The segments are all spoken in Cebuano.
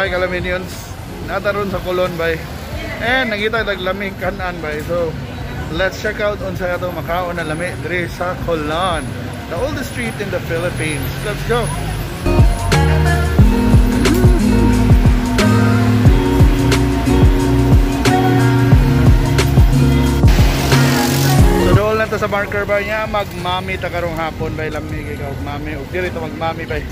Bay Kalaminions. Nataron sa Colon bay. And nangita tag lamig kanan bay. So let's check out unsa ato makaon na lami diri sa Colon, the oldest street in the Philippines. Let's go. So dool na ta sa marker bay niya, magmami ta karong hapon bay, lami kay mami og diri ta magmami bay.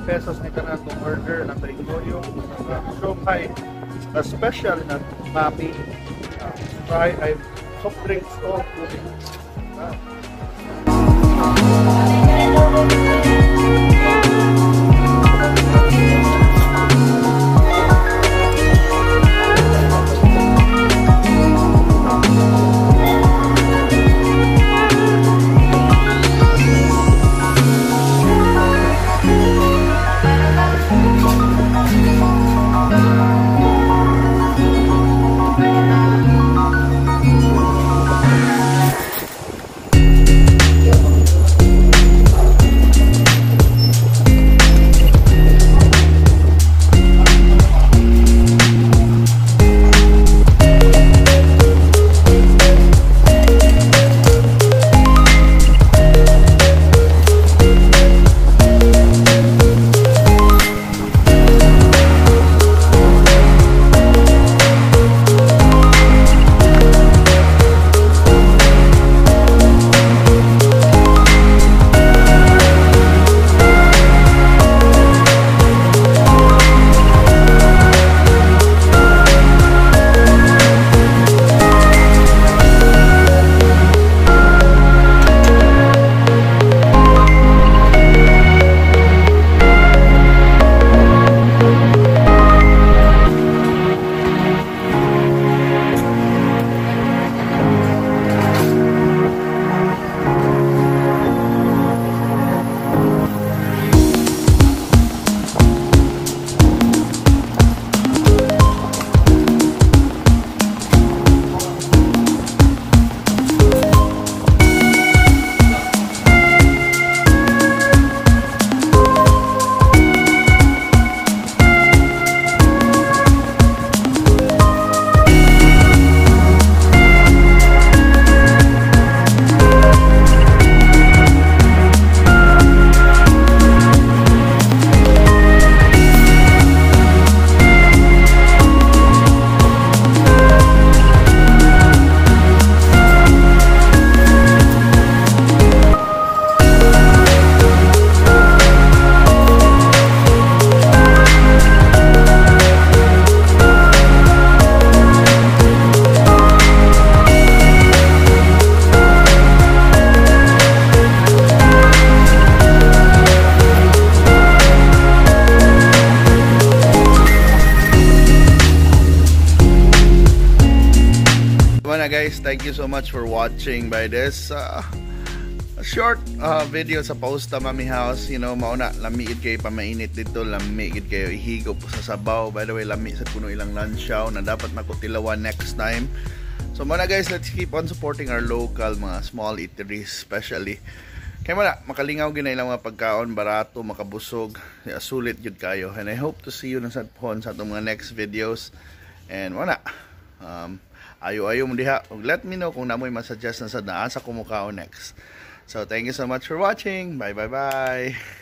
Pesos ni kanang atong order na goyo siomai na special na mami, try ay soft drinks o tubig. Guys, thank you so much for watching by this short video sa Posta Mami House. You know, mauna, lamiit kayo pamainit dito, lamiit kayo ihigop sa sabaw. By the way, lami sa kuno ilang lunch na dapat nakutilawan next time. So muna guys, let's keep on supporting our local mga small eateries especially. Kaya muna, makalingaw gina ilang mga pagkaon, barato, makabusog, sulit yun kayo. And I hope to see you na sa pohon sa atong mga next videos. And muna, Ayo-ayo mo diha. Ug let me know kung naa moy ma-suggest na sa naasa ko mukaon next. So thank you so much for watching. Bye bye bye.